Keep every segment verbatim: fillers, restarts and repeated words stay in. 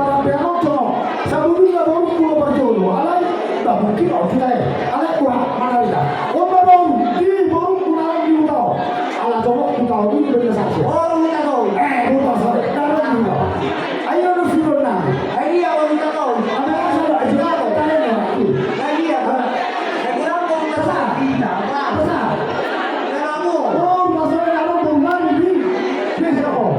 Sampe annon songon, saboduna borungku na parjolo, alai, bah, mungkin on sudah, eh. Alai, wah, mana dia? On ma boru, di borungku na di huta on. Ala songon huta on, ini benar saksi. Oh, huta on. Eh, huta on, sorry. Dalam huta on. Ayo, lu suruh nang. Ayo, dia, oh, huta on. Ada apa, ada apa? Ayo, dia, ha? Ayo, kurang, kurang, kurang. Bisa, bisa. Kurang, kurang. Oh, maksudnya, kalau belum mandi, bisa, oh.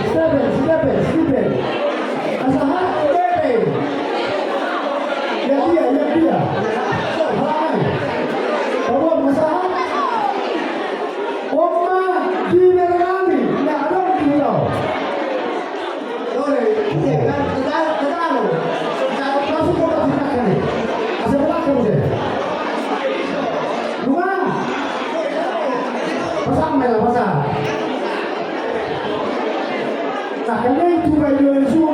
Stephen, Stephen, Stephen. Asa hak, Stephen. Ya dia, ya dia. Hai. Bawa masalah. Oma, di Merlani, nggak ada di Pulau. Sore, iya, kan, tetap, tetap. Tetap masuk kota Sinaga nih. Masuk kota Sinaga nih. Dua. Pasang, Mel, pasang. Nah, kan itu kan juga semua.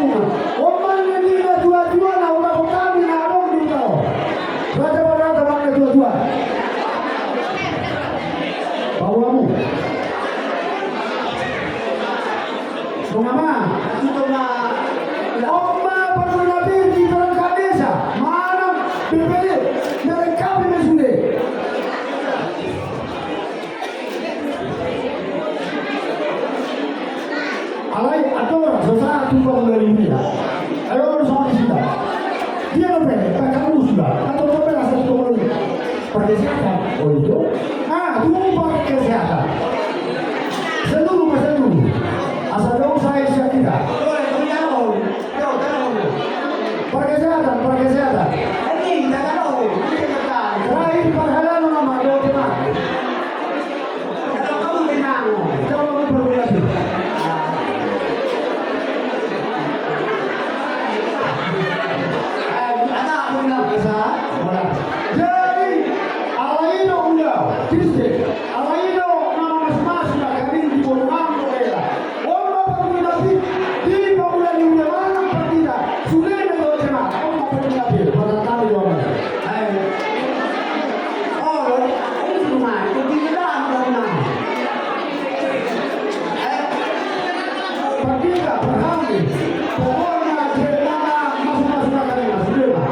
Oman ini na dua-dua, na udah kami, na adong di kau. Raja, raja, raja, dua-dua. Bawamu. Songon i ma. On ma pardongan na pir di perangkat desa. Manang B P D. Mereka pir sude. Alai ator, so sahat tu pangula ni dia. Ayo, harus sama kita. Dia lebih, tak kamu sudah. Atau kau berasa tu pangula. Pakai siapa? Oh, itu. Ah, tunggu pakai kesehatan. Seluruh, seluruh. Asal dong saya siap kita. Pakai kesehatan, pakai kesehatan. Terakhir, pakai nama, nama, nama. Jadi, ala i do ula, Kristen, ala i do na mamasu-masu na gabe di boru nami do ela. On ma pangula ni, di pangula ni ula manang partida, sude na do jema, on ma pangula ni, paratami do on. Ayo. Oh, ini rumah, itu di dalam rumah. Ayo. Partida, partida. Pokokna, jema, masu-masu na gabe, masu jema.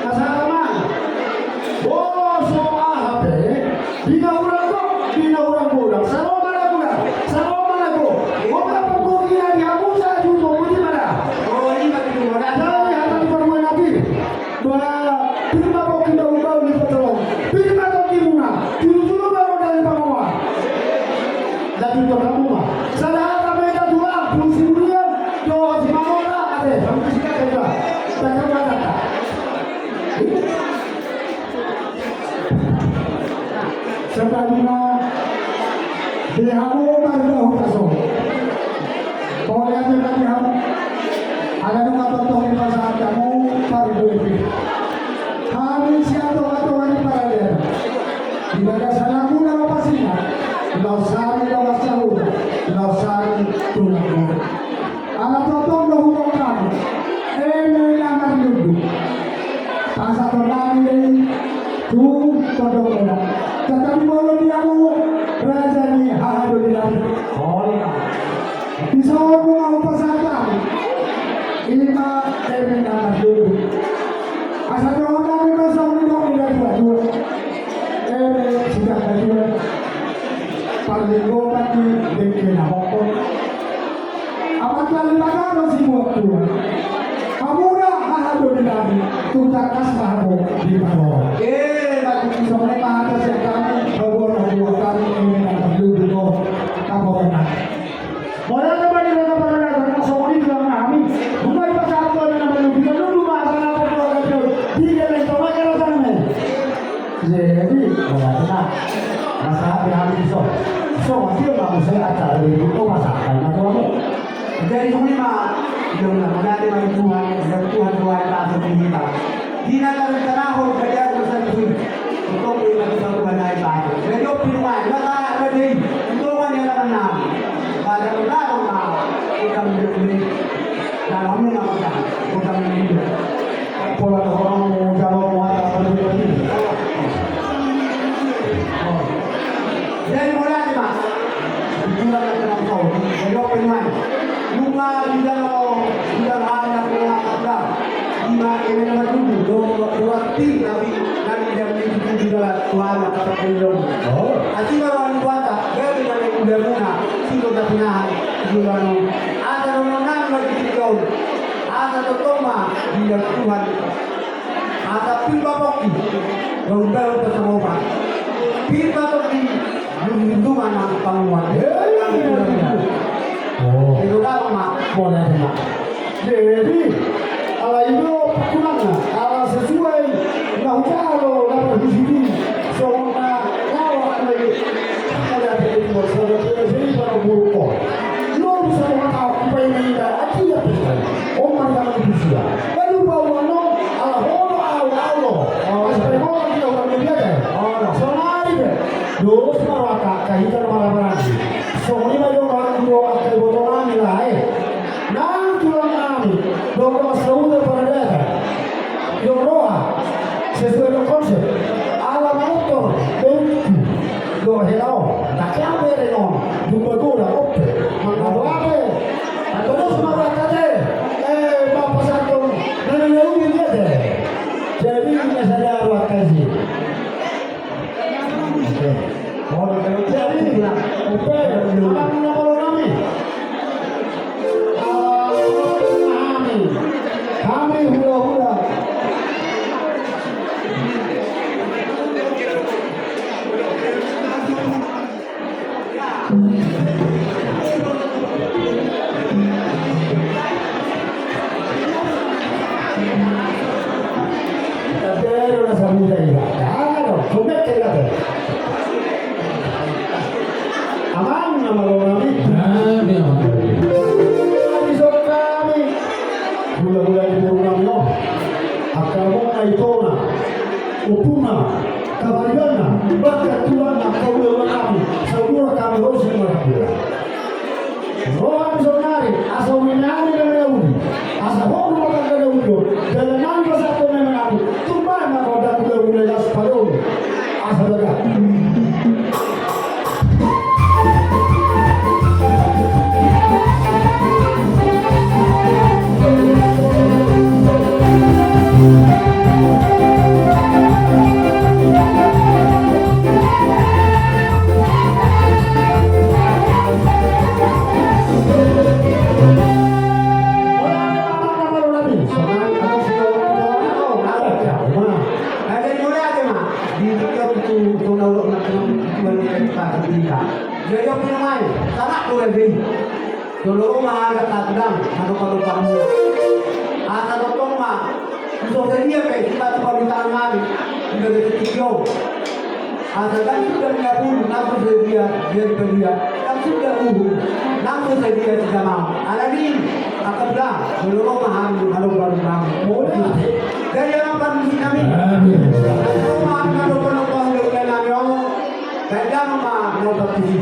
Nasaba ma, molo so aha pe, di na hurang gok, di na hurang godang, saro ma na godang, saro ma na gok. Gok na panggoki na di hamu, sa juto, boti ma da. Oh, ima tu godang. Jadi, hata di parmai nabi. Ba, pir ma gok inda umbau ni potolong. Pir ma gok imuna. Julu-julu ma roda ni pangomoan. Lanjut ke kamu ma. Sada hata ma hita tulang, puluh ribu rial, do si mamora, ate, kamu kasih kata juga. Takkan kata. Setelahnya, di hamu marga hutaso. Boleh aja tadi hamu. Ada nunga tonton di pasar kamu, baru boleh. Hami siap tonga-tonga ni parade. Di bagas halamu na pasina. Laos hami lawas saluhut. Laos hami tulang. Ala totong do hudok hami. Eme na marlundu. Pasahaton nami do i tu tondong eda. Tetapi molo di hamu raja ni haha do di lari. Olo. Di son ma hupasahat hami. Ima eme na marlundu. Asa dohonon nami ma songon nidok ni na tua-tua. Eme sian na tua. Parlinggoman ni dengke na hongkon. Amanta Debata do sibuat tua. Hamu do haha do di nami, tung tangkas ma hamu diparorot. Eh, bagus. Songon i ma hata sian hami, hamu do haha do di nami, eme na marlundu do hamu. Mauliate ma di Debata paradaton, songon i tulang nami. Nunga dipasahat Tuhan na marlundu, marlundu ma hata na marlundu, di geleng tonga karatanami. Jadi, mauliate ma. Masa hati hati so. So, dia nggak usah acara ribut, oh, masa akan aku. Jadi, ini mah, dia udah menjadi bagi Tuhan, dan Tuhan doa yang tak setinggi kita. Di Natal tanahon, kerja besar pun. Untuk lima puluh satu hari lagi. Jadi, opi rumah, maka ada di, untuk mana yang tak kenal. Pada kenal, maka, kita menjadi, dalamnya, maka, kita menjadi. Pola orang mau jalan, mau Tapi nami dan itu juga Tuhan kata pendong. Oh. Asi ma roha ni Tuhanta, gabe nami ulamuna, sudo na pinahan, sudo na. Asa dohonon nami ma di tingki on. Asa tongtong ma di Tuhan. Asa pir ma pongki, bangun-bangun pasamopa. Pir ma pongki, Dung-dung anak panguan. Eh, iya, iya. Oh. Itu kan, Mak. Boleh, Mak. Jadi, ala i do pangkunanna, ala sesuai na hujalo na parhusidi, songon na lawa kami. Ada di timur, saudara-saudara, jadi para buruk kok. Lo bisa mengetahui apa yang indah, aja ya, bisa. Oh, mari kami bisa. Lalu bawa no, ala holo, ala, ala. Oh, supaya orang tidak orang biasa. Oh, no. Sonari be. Dos ma rohanta, angka hita na marhahamaranggi. Songon i ma jolo rohangku dohot angka ibotonami lae. Nang tulang nami, dohot na sahuta paradaton. Jolo roha, sesuai dohot konsep. Ala manortor, dohot hela on. Ndang hea bere on, dung bagoda, ope. Mangado ape. Anggo dos ma rohanta te. Eh, bapa santong, nang nang dia te. Jadi, ini sadar rohanta i. Jadi, upe, amang na malo nami. Amang nami. Kami hula-hula. Amang na malo nami. Nami, amang. Nami, so kami. Hula-hula ni boru nami on. Angka among na itona. Ompuna. Kabaribanna, bahkan tulangna, kaula-ula nami, saudara kami, ro sian Marhapura. Ro hami saonari, asa uninani na manauli, asa horu matangga na udo, dalan nami pasahaton na manauli, tumpak na kau dak uda-uda las palung, asa baga. Jadi, oke, mai. Sanak, boleh, Bin. Jolo ma hami angka tulang, na dopan-dopanmu. Asa tongtong ma, so sadia pe, sipatu pamintaan nami, di bagasan tingki on. Asa ndang suda ni apul, ndang so sadia, dia di badia, ndang suda uhum, ndang so sadia si jamaah. Alani, angka tulang, jolo ma hami, na dopan-dopanmu. Jadi, amang parmusik nami. Amin. Jolo ma hami, na dopan-dopan, jolo nami on. Jadi, amang ma, na dopan-dopan.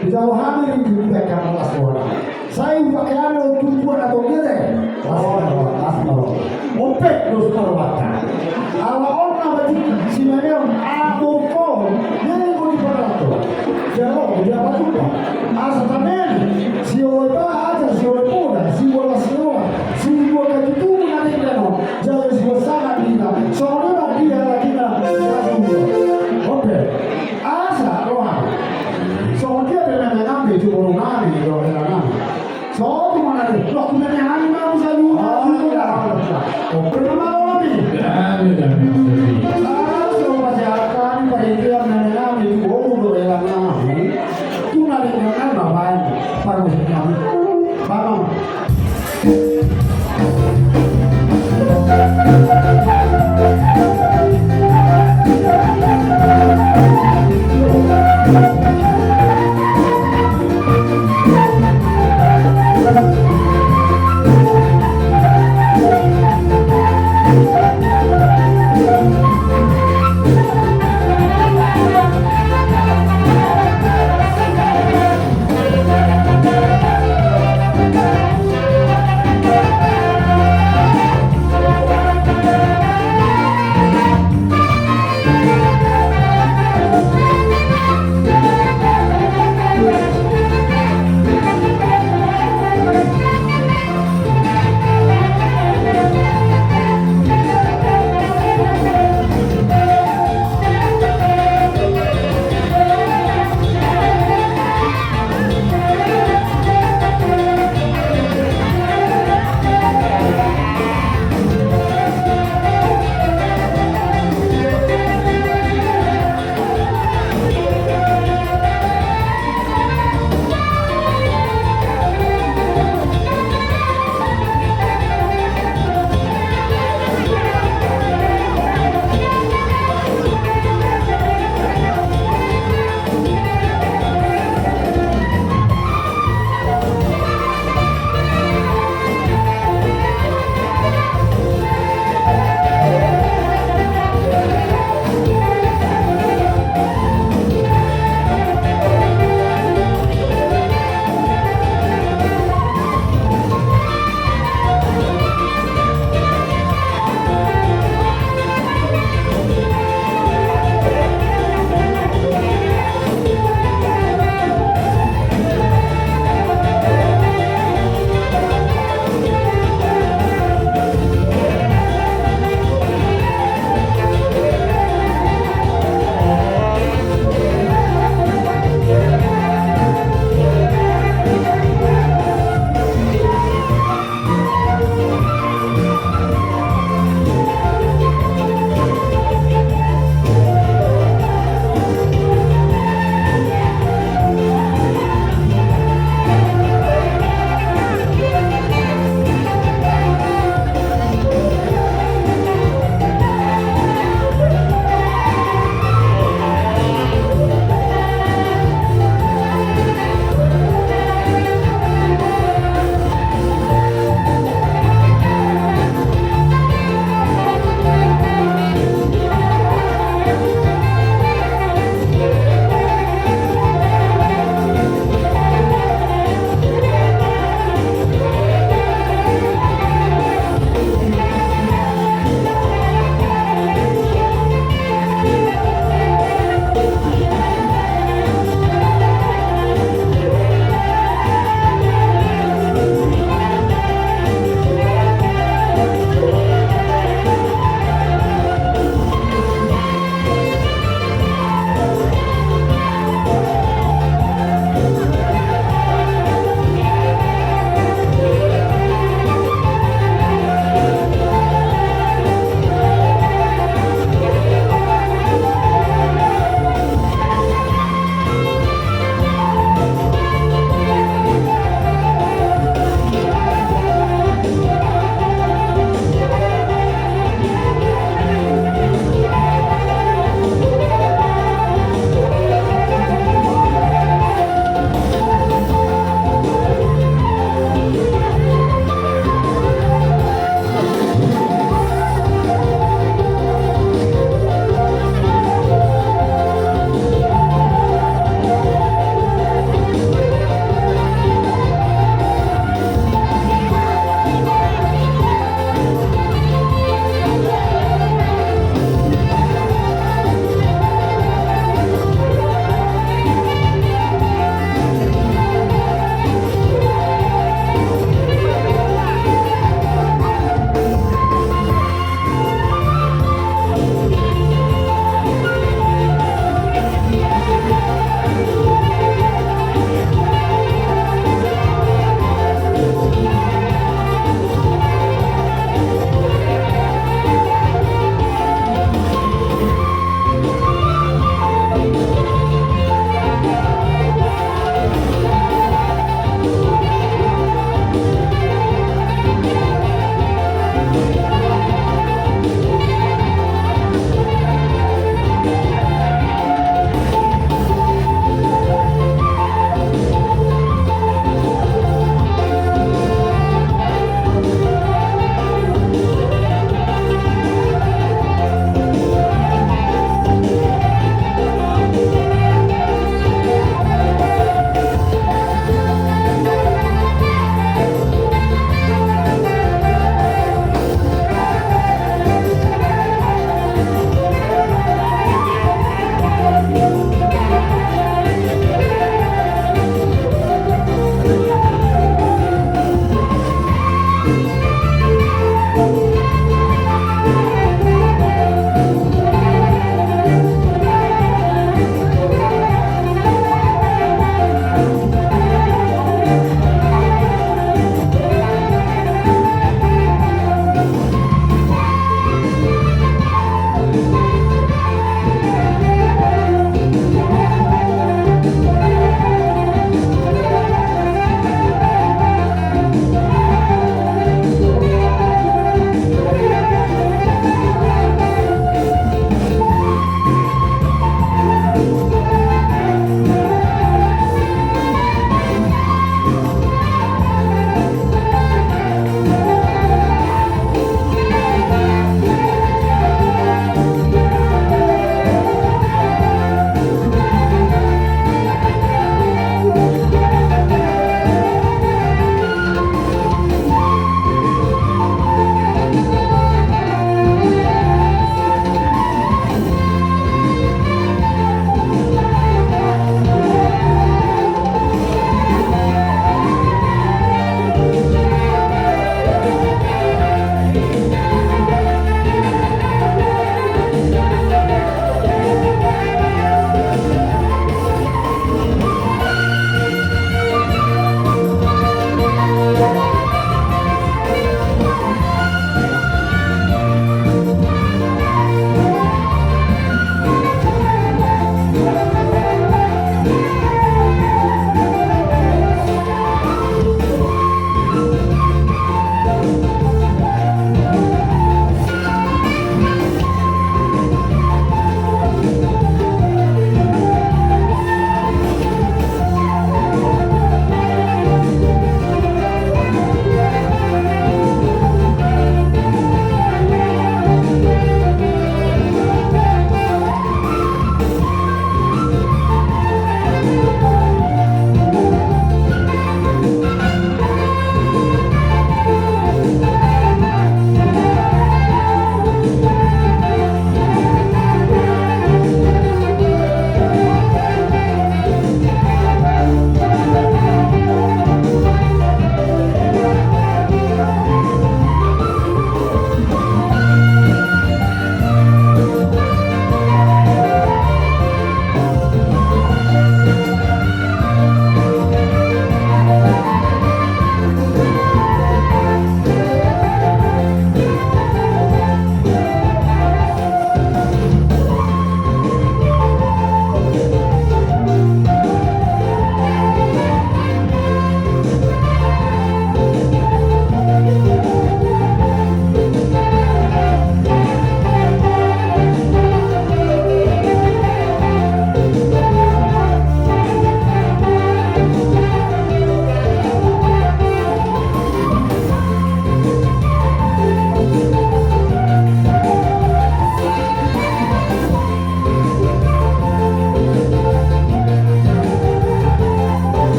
Dijalo hami ringgit di bacaan las rohana. Sai hupake hami do tumpuan atau gede. Las rohana, las rohana. Ompek dos parwata. Ala on na batin si Memeon, aborkon, dia yang kau di pangalato. Jalo, dia apa jumpa? Asa tamen, si Oiba aja, si Oiba, si Bola Sioa, si Bola Katutu, na ning dano. Jalo si Bola Sana, dia. Soalnya dia lagi na. Ompek. Asa roha. Songon dia pe na menang be tu boru nami do hela nami. So tu mana de? Lo tu menang nami mau salu. Oh, iya. Oke nama lo nami. Ya, ya, ya. Ah, so pasti akan pada dia menang nami tu boru do hela nami. Tu nami menang bapak. Parmusik nami. Paham?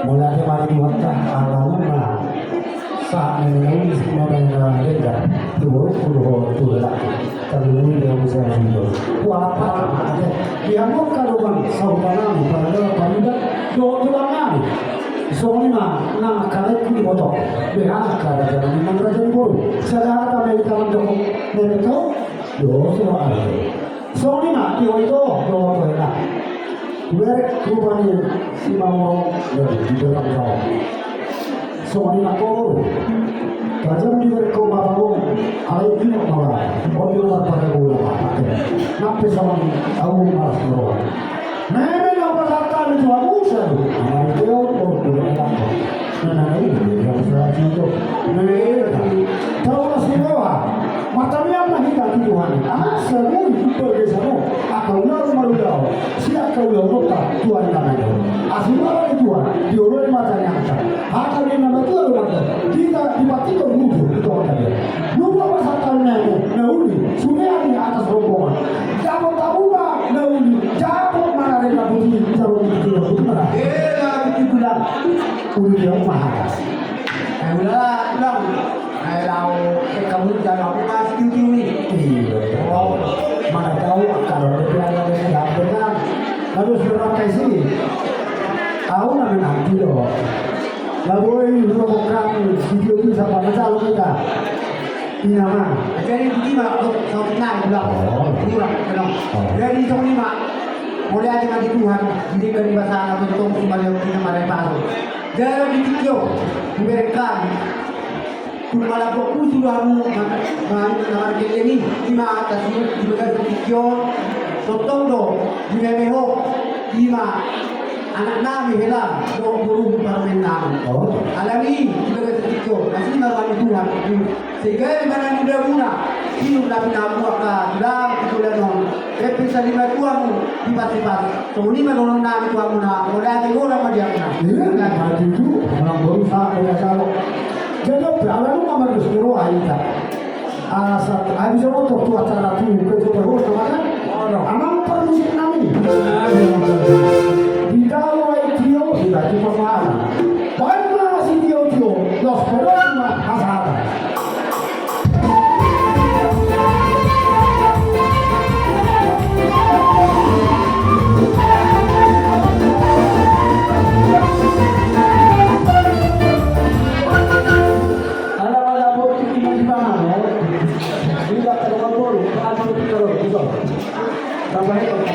Mauliate ma di Tuhanta, ala nunga sahat ma na uli, sahat ma na denggan tu borungku dohot tu helangku. Tarlumobi di angka saudara. Hualap ma ate di hamu angka dongan sahuta nami, paradalan, parida dohot tulang nami. Songon i ma nang angka laengku, diboto be angka raja nami nang raja ni boru. Sada hata ma hita mandok, meme, tau do so ate. Songon i ma di ho ito dohot ho ina. Hubereng rupa ni Simamorong, jadi di belakang kau. Songon i ma ho boru. Tajam dibereng ho ma panggung, alai ingot ma ulaon. On do marpanggung ulaon. Nang pe songon i, ahu malas ni roha. Meme, na pasahat hami tu hamu, sahat tu hamu. Amang, ito, on do belakang kau. Nah, nah, nah, ini dia yang saya cinta. Nah, ini dia. Tahu lah semua. Martangiang ma hita tu Tuhan i. Asa boi tu bagasan on angka ulaon marulaon, sian angka ulaonta Tuhan i na mago. Asi ma roha ni Tuhan, dioloi ma tangiangta. Hata ni na matua do mandok, hita dipatikon mujur di tonga tabiat. Nunga pasahat hami na uli, sude hami atas rombongan. Dapot hamu ma na uli, dapot ma na rena puti, jalo puti, puti ma. Ela puti tulang. Uli dia ma hata. Eh, ulala, tulang. Ai laho, eh, kamu jangan aku masih tinggi. Iya. Oh, mana tahu angka ro dia ada di hati kan. Lalu sudah pakai sini. Tahu nama nanti loh. Lalu ini dua bukan video itu siapa, tahu kita. Ini nama. Jadi begini, Pak, oh, tahu kenal pulang. Oh. Pulang, kenal. Oh. Jadi tahun lima. Mulai aja ngaji Tuhan, jadi dari bahasa Arab itu cuma yang punya marai baru. Jadi di video, diberengkan. Tung malambok pusu do hamu, ma-, ma-, na margelleng i, i ma atas i, di bagasan tingki on, tongtong do, di meme ho, i ma, anak nami hela, dohot boru parumaen nami. Oh. Alani, di bagasan tingki on, asi ma roha ni Tuhan, sehingga i ma na nidamuna, sinur na pinabuat ka, tulang, tulang on, Pepe salima tuamu di Pasipas. Songon i ma dohonon nami tu hamuna, mauliate godang ma di hamuna. Iya, maju tu, orang baru sa, ya, salo. Jadi, ala nunga mardos ni roha hita. Asa, ai bisa motor tu acara tu, ke tu baru sama kan? Amang parmusik nami. Di dalam ai tio, di baju pemahana. Baik ma si tio-tio, los pedot ma hasahatan.